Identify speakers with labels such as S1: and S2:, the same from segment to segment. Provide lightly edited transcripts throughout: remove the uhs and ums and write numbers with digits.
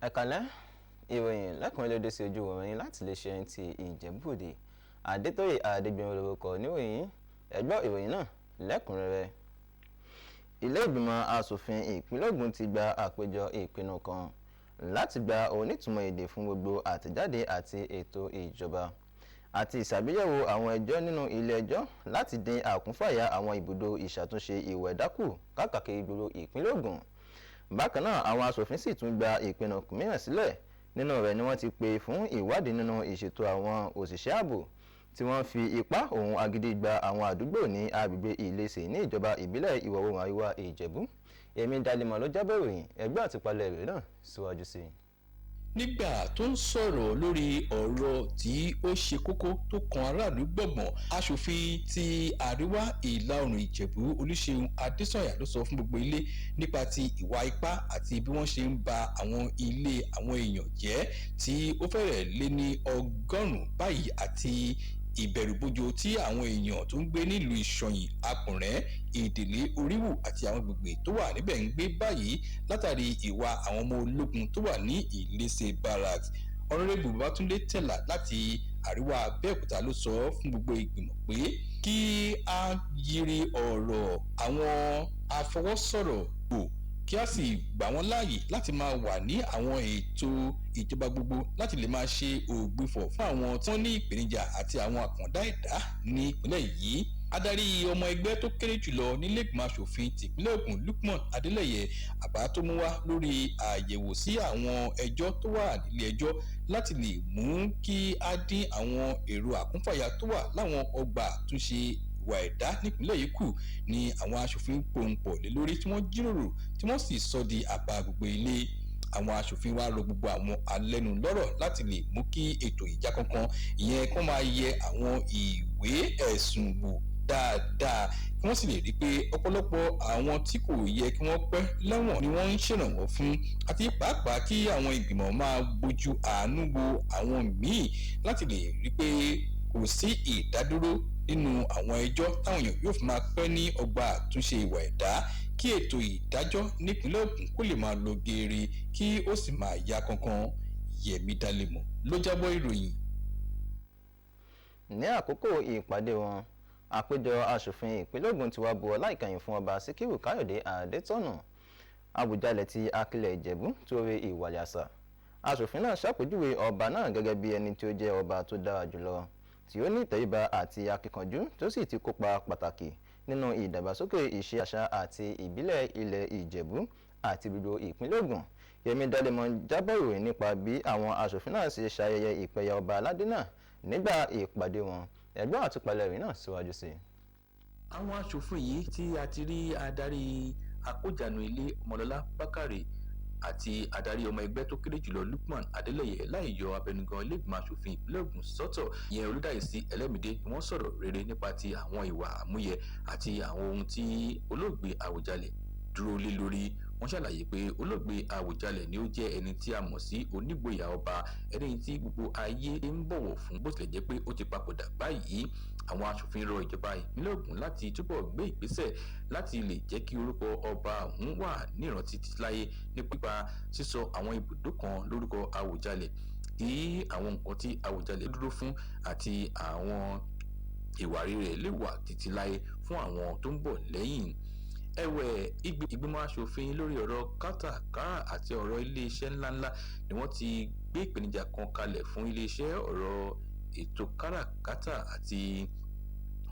S1: Ẹ̀kálẹ́, ìròyìn lẹ́kùnrin lóde sí ojú ìwòran láti lè ṣe ti Ìjẹ̀bú-Òde. Adétóyè Adégbènrò lórúkọ níròyìn. Ẹ gbọ́ ìròyìn náà lẹ́kùnrẹ́rẹ́. Ilé ìgbìmọ̀ asòfin ìpínlẹ̀ Ògùn ti gba àpéjọ ìpinnu kan láti gba onítùmọ̀ èdè fún gbogbo àtẹ̀jáde àti ètò ìjọba àti ìṣàgbéyẹ̀wò àwọn ẹjọ́ nínú ilé ẹjọ́ láti dín àkúnfàyà àwọn ibùdó ìṣàtúnṣe ìwà ẹ̀dá kù káàkiri gbogbo ìpínlẹ̀ Ògùn. Bákan náà, àwọn asòfin sì tún gba ìpinnu mìíràn sílẹ̀. Nínú rẹ̀ ni wọ́n ti pè fún ìwádìí nínú ìṣètò àwọn òṣìṣẹ́ ààbò tí wọ́n fi ipá òun agídí gba àwọn àdúgbò ní agbègbè Ìlẹsẹ̀ ní ìjọba ìbílẹ̀ ìwọ̀ oòrùn àríwá Ìjẹ̀bú. Èmi Dalímọ̀ ló jábọ̀ ìròyìn. Ẹgbẹ́ àtìpalẹ̀ ìròyìn náà síwájú sí i.
S2: Nígbà tó ń sọ̀rọ̀ lórí ọ̀rọ̀ tí ó ṣe kókó tó kan aráàlú gbọ̀ngbọ̀n, aṣòfin ti àríwá ìlà oòrùn Ìjẹ̀bú, Olúṣeun Adésànyà, ló sọ fún gbogbo ilé nípa ti ìwà ipá àti bí wọ́n ṣe ń ba àwọn ilé àwọn èèyàn jẹ́ tí ó fẹ́rẹ̀ lé ní 100 báyìí, àti ìbẹ̀rùbojo tí àwọn èèyàn tó ń gbé nílùú Ìṣọ̀yìn, Apọ̀nrẹ́, Ìdèlé, Oríwù àti àwọn gbègbè tó wà níbẹ̀ ń gbé báyìí látàrí ìwà àwọn ọmọ ológun tó wà ní Ìlẹ́sẹ̀ Barracks. Ọ̀nàrẹ́bù Babátúndé Tẹ̀là láti àríwá Abẹ́òkúta ló sọ fún gbogbo ìgbìmọ̀ pé kí á yiri ọ̀rọ̀ àwọn afọwọ́sọ̀rọ̀ wò, kí a sì gbà wọ́n láàyè láti máa wà ní àwọn ètò ìjọba gbogbo láti lè máa ṣe ògbufọ̀ fún àwọn tí wọ́n ní ìpèníjà àti àwọn àkàndá ẹ̀dá ní ìpínlẹ̀ yìí. Adarí ọmọ ẹgbẹ́ tó kéré jùlọ nílẹ̀gbìmọ̀ asòfin tìpínlẹ̀ Ògùn, Lukman Adeleye, àbá tó mú wá lórí àyẹ̀wò sí àwọn ẹjọ́ tó wà nílé ẹjọ́ láti lè mú kí á dín àwọn èrò àkúnfàyà tó wà láwọn ọgbà àtúnṣe ìwà ẹ̀dá nípínlẹ̀ yìí kù ni àwọn aṣòfin pòǹpọ̀ lé lórí, tí wọ́n jíròrò, tí wọ́n sì sọ di àbá gbogbo ilé. Àwọn aṣòfin wa rọ gbogbo àwọn alẹ́nulọ́rọ̀ láti lè mú kí ètò ìjà kankan ìyẹn kó máa yẹ àwọn ìwé ẹ̀sùn wò dáadáa, kí wọ́n sì lè rí i pé ọ̀pọ̀lọpọ̀ àwọn tí kò yẹ kí wọ́n pẹ́ lẹ́wọ̀n ni wọ́n ń ṣèrànwọ́ fún, àti pàápàá kí àwọn ìgbìmọ̀ máa bójú àánú wo àwọn míì láti lè rí i pé kò sí ìdádúró nínú àwọn ẹjọ́ táwọn èèyàn yóò fi máa pẹ́ ní ọgbà àtúnṣe ìwà ẹ̀dá, kí ètò ìdájọ́ nípínlẹ̀ Ògùn kó lè máa lọ geere, kí ó sì máa yá kánkán. Yẹmi Dalemo ló jábọ̀ ìròyìn.
S1: Ní àkókò ìpàdé wọn, àpéjọ aṣòfin ìpínlẹ̀ Ògùn ti wá bu ọlá ìkẹyìn fún Ọba Síkírù Káyọ̀dé Adétọ̀nà, Àwùjalẹ̀ ti Akilẹ̀ Ìjẹ̀bú, tó rí ìwàlẹ̀ àṣà. Aṣòfin náà ṣàpèjúwe ọba náà gẹ́gẹ́ bí ẹni tí ó jẹ́ ọba tó dára jùlọ, tí ó ní ìtẹríba àti akíkanjú, tó sì ti kópa pàtàkì nínú ìdàgbàsókè ìṣe, àṣà àti ìbílẹ̀ ilẹ̀ Ìjẹ̀bú àti gbogbo ìpínlẹ̀ Ògùn. Yẹmi Dalemo jábọ̀ ìròyìn nípa bí àwọn aṣòfin náà ṣe ṣayẹyẹ ìpẹ̀yà ọba aládé náà nígbà ìpàdé wọn. Ẹgbọ́n àtúpalẹ̀ ìròyìn náà síwájú sí i.
S2: Àwọn aṣòfin yìí tí a ti rí adarí akójànú ilé, Ọmọlọ́lá Bákàrè, àti adarí ọmọ ẹgbẹ́ tó kéré jùlọ, Lukman Adeleye, láì yọ abẹnugan iléègbìmọ̀ asòfin ìpínlẹ̀ Ògùn sọ́tọ̀, ìyẹn Olùdáyèsí Ẹlẹ́mìdé, ni wọ́n sọ̀rọ̀ rere nípa ti àwọn ìwà àmúyẹ àti àwọn ohun tí olóògbé Àwùjalẹ̀ dúró lé lórí. Wọ́n ṣàlàyé pé olóògbé Àwùjalẹ̀ ni ó jẹ́ ẹni tí a mọ̀ sí onígboyà ọba, ẹni tí gbogbo ayé ń bọ̀wọ̀ fún, bó tilẹ̀ jẹ́ pé ó ti papòdà báyìí. Àwọn aṣòfin rọ ìjọba ìpínlẹ̀ Ògùn láti túbọ̀ gbé ìgbésẹ̀ láti lè jẹ́ kí orúkọ ọba ọ̀hún wà ní ìrántí títí láyé nípa sísọ àwọn ibùdó kan lórúkọ Àwùjalẹ̀, kí àwọn nǹkan tí Àwùjalẹ̀ dúró fún àti àwọn ìwà rere lè wà títí láyé fún àwọn tó ń bọ̀ lẹ́yìn. Ẹ̀wẹ̀, ìgbìmọ̀ asòfin lórí ọ̀rọ̀ kátàkárà àti ọ̀rọ̀ iléeṣẹ́ ńláńlá ni wọ́n ti gbé ìpèníjà kan kalẹ̀ fún iléeṣẹ́ ọ̀rọ̀ ètò káràkátà àti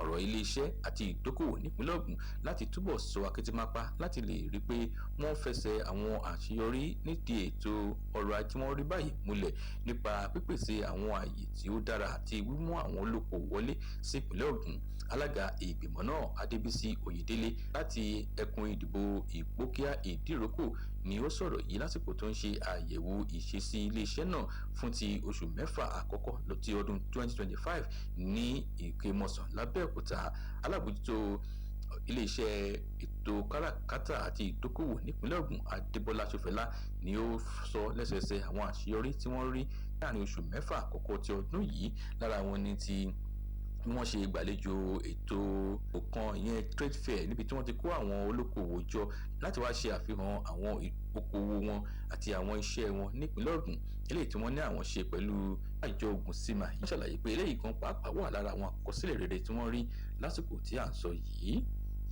S2: ọ̀rọ̀ iléeṣẹ́ àti ìdókòwò nípínlẹ̀ Ògùn láti túbọ̀ sọ akitimápá láti lè rí i pé wọ́n fẹsẹ̀ àwọn àṣeyọrí nídìí ètò ọrọ̀ ajé wọn rí báyìí múlẹ̀ nípa pípèsè àwọn ààyè tí ó dára àti mímú àwọn olókoòwò wọlé sí ìpínlẹ̀ Ògùn. Alága ìgbìmọ̀ náà, Adébísí Oyèdélé, láti ẹkùn ìdìbò Ìpókíà Ìdíròkò, ni ó sọ̀rọ̀ yìí lásìkò tó ń ṣe àyẹ̀wò ìṣesí iléeṣẹ́ náà fún ti oṣù 6 àkọ́kọ́ ti ọdún 2025 ní Ìkémọ̀sán lábẹ́òkúta. Alábòójútó iléeṣẹ́ ètò káràkátà àti ìdókòwò nípínlẹ̀ Ògùn, Adébọ́lá Ṣọfẹ́lá, ni ó sọ lẹ́sẹẹsẹ àwọn àṣeyọrí tí wọ́n rí láàrin oṣù 6 àkọ́kọ́ ti ọdún yìí. Lára wọn ni ti Bí wọ́n ṣe gbàlejò ètò kan, ìyẹn trade fair, níbi tí wọ́n ti kó àwọn olókoòwò jọ láti wá ṣe àfihàn àwọn okòwò wọn àti àwọn iṣẹ́ wọn nípínlẹ̀ Ògùn, eléyìí tí wọ́n ní àwọn ṣe pẹ̀lú àjọ Ògùn sima. Wọ́n ṣàlàyé pé eléyìí kan pàápàá wà lára àwọn àkọsílẹ̀ rere tí wọ́n rí lásìkò tí à ń sọ yìí.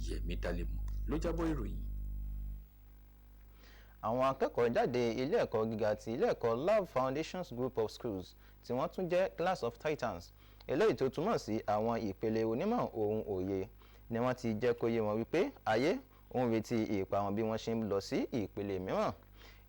S2: Yẹmi Dalemo ló jábọ̀ ìròyìn.
S1: Àwọn akẹ́kọ̀ọ́ jáde ilé ẹ̀kọ́ gíga ti ilé ẹ̀kọ́ Love Foundations Group of Schools, tí wọ́n tún jẹ́ Class of Titans, eléyìí tó túmọ̀ sí àwọn ìpele onímọ̀ ohun òye, ni wọ́n ti jẹ́ kó yé wọn wípé ayé ń retí ipa wọn bí wọ́n ṣe ń lọ sí ìpele mìíràn.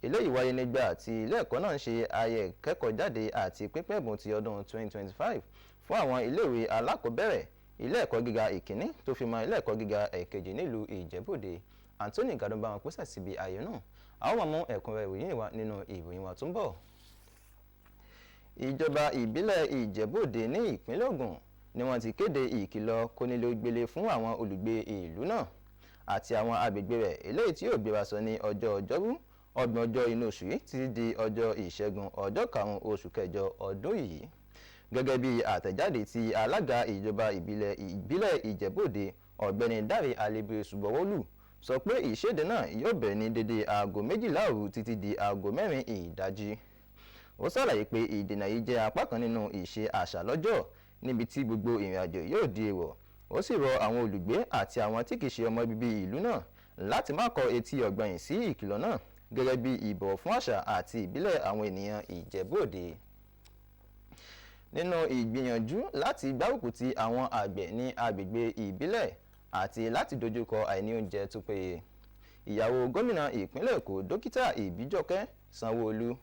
S1: Eléyìí wáyé nígbà tí ilé ẹ̀kọ́ náà ń ṣe ayẹyẹ ìkẹ́kọ̀ọ́jáde àti pípín ẹ̀bùn ti ọdún 2025 fún àwọn iléèwé alákọ̀ọ́bẹ̀rẹ̀, ilé ẹ̀kọ́ gíga ìkíní tó fi mọ́ ilé ẹ̀kọ́ gíga ẹ̀kejì nílùú Ìjẹ̀bú-Òde. Anthony Gadon bá wọn pèsè síbi ayẹyẹ náà. Àwọn máa mú ẹ̀kúnrẹ́rẹ́ ìròyìn wa nínú ìròyìn wa tó ń bọ̀. Ìjọba ìbílẹ̀ Ìjẹ̀bú-Òde ní ìpínlẹ̀ Ògùn ni wọ́n ti kéde ìkìlọ̀ kónílé-ó-gbélé fún àwọn olùgbé ìlú náà àti àwọn agbègbè rẹ̀, eléyìí tí yóò gbéra sọ ní ọjọ́ Ọjọ́rú, 30 ọjọ́ inú oṣù yìí, títí di ọjọ́ Ìṣẹ́gun, ọjọ́ 5 oṣù kẹjọ ọdún yìí. Gẹ́gẹ́ bí àtẹ̀jáde tí alága ìjọba ìbílẹ̀ Ìjẹ̀bú-Òde, Ọ̀gbẹ́ni Dáre Alébíoṣù buwọ́lù, sọ pé ìṣèdè náà yóò bẹ̀rẹ̀ ní dédé aago 12 òru títí di aago 4 ìdájí. Ó ṣàlàyé pé ìdènà yìí jẹ́ apá kan nínú ìṣe àṣà lọ́jọ́, níbi tí gbogbo ìrìn àjò yóò di èèwọ̀. Ó sì rọ àwọn olùgbé àti àwọn tí kìí ṣe ọmọ bíbí ìlú náà láti má kọ etí ọ̀gbọ̀nyìn sí ìkìlọ̀ náà, gẹ́gẹ́ bí ìbọ̀wọ̀ fún àṣà àti ìbílẹ̀ àwọn ènìyàn Ìjẹ̀bú-Òde. Nínú ìgbìyànjú láti gbárùkù ti àwọn àgbẹ̀ ní agbègbè ìbílẹ̀ àti láti dojúkọ àìní oúnjẹ tó péye, ìyàwó gómìnà ìpínlẹ̀ Èkó, Dókítà Ìbíjọkẹ́ Sanwó-Olú,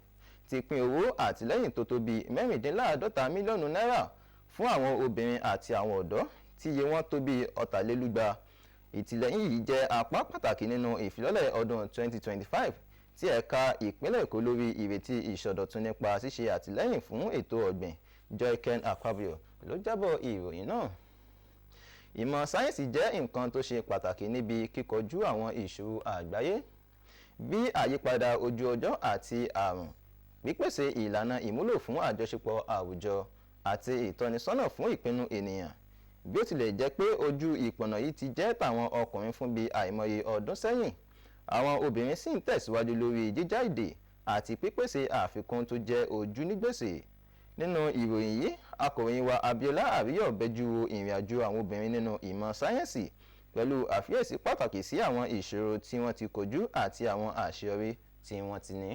S1: ti pín owó àtìlẹ́yìn tó tó bíi 46 mílíọ̀nù náírà fún àwọn obìnrin àti àwọn ọ̀dọ́ tí iye wọn tó bíi 203. Ìtìlẹ́yìn yìí jẹ́ apá pàtàkì nínú ìfilọ́lẹ̀ ọdún 2025 tí ẹ̀ka ìpínlẹ̀ Èkó lórí ìrètí ìsọdọ̀tun nípa ṣíṣe àtìlẹ́yìn fún ètò ọ̀gbìn. Joyken Akpabio ló jábọ̀ ìròyìn náà. Ìmọ̀ sáyẹ́ǹsì jẹ́ nǹkan tó ṣe pàtàkì níbi kíkọjú àwọn ìṣòro àgbáyé bí àyípadà ojú ọjọ́ àti àrùn, pípèsè ìlànà ìmúlò fún àjọṣepọ̀ àwùjọ àti ìtọ́nisọ́nà fún ìpinnu ènìyàn. Bí ó tilẹ̀ jẹ́ pé ojú ìpọ̀nà yìí ti jẹ́ tàwọn ọkùnrin fún bí àìmọye ọdún sẹ́yìn, àwọn obìnrin sì ń tẹ̀síwájú lórí jíjá ìdè àti pípèsè àfikún tó jẹ́ ojú nígbèsè. Nínú ìròyìn yìí, akọ̀ròyìn wa Abiola Àríyọ̀ bẹjú wo ìrìn àjò àwọn obìnrin nínú ìmọ̀ sáyẹ́ǹsì, pẹ̀lú àfiyèsí pàtàkì sí àwọn ìṣòro tí wọ́n ti kojú àti àwọn àṣeyọrí tí wọ́n ti ní.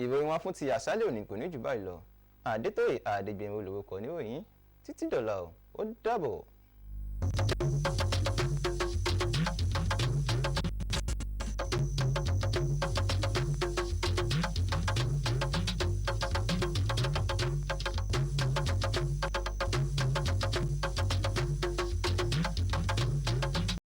S1: Ìròyìn wa fún ti àṣálẹ́ òní kò ní jù báyìí lọ. Àdètòyè Àdègbèmí olórúkọ níròyìn. Títí dọ̀là, ó dàbọ̀.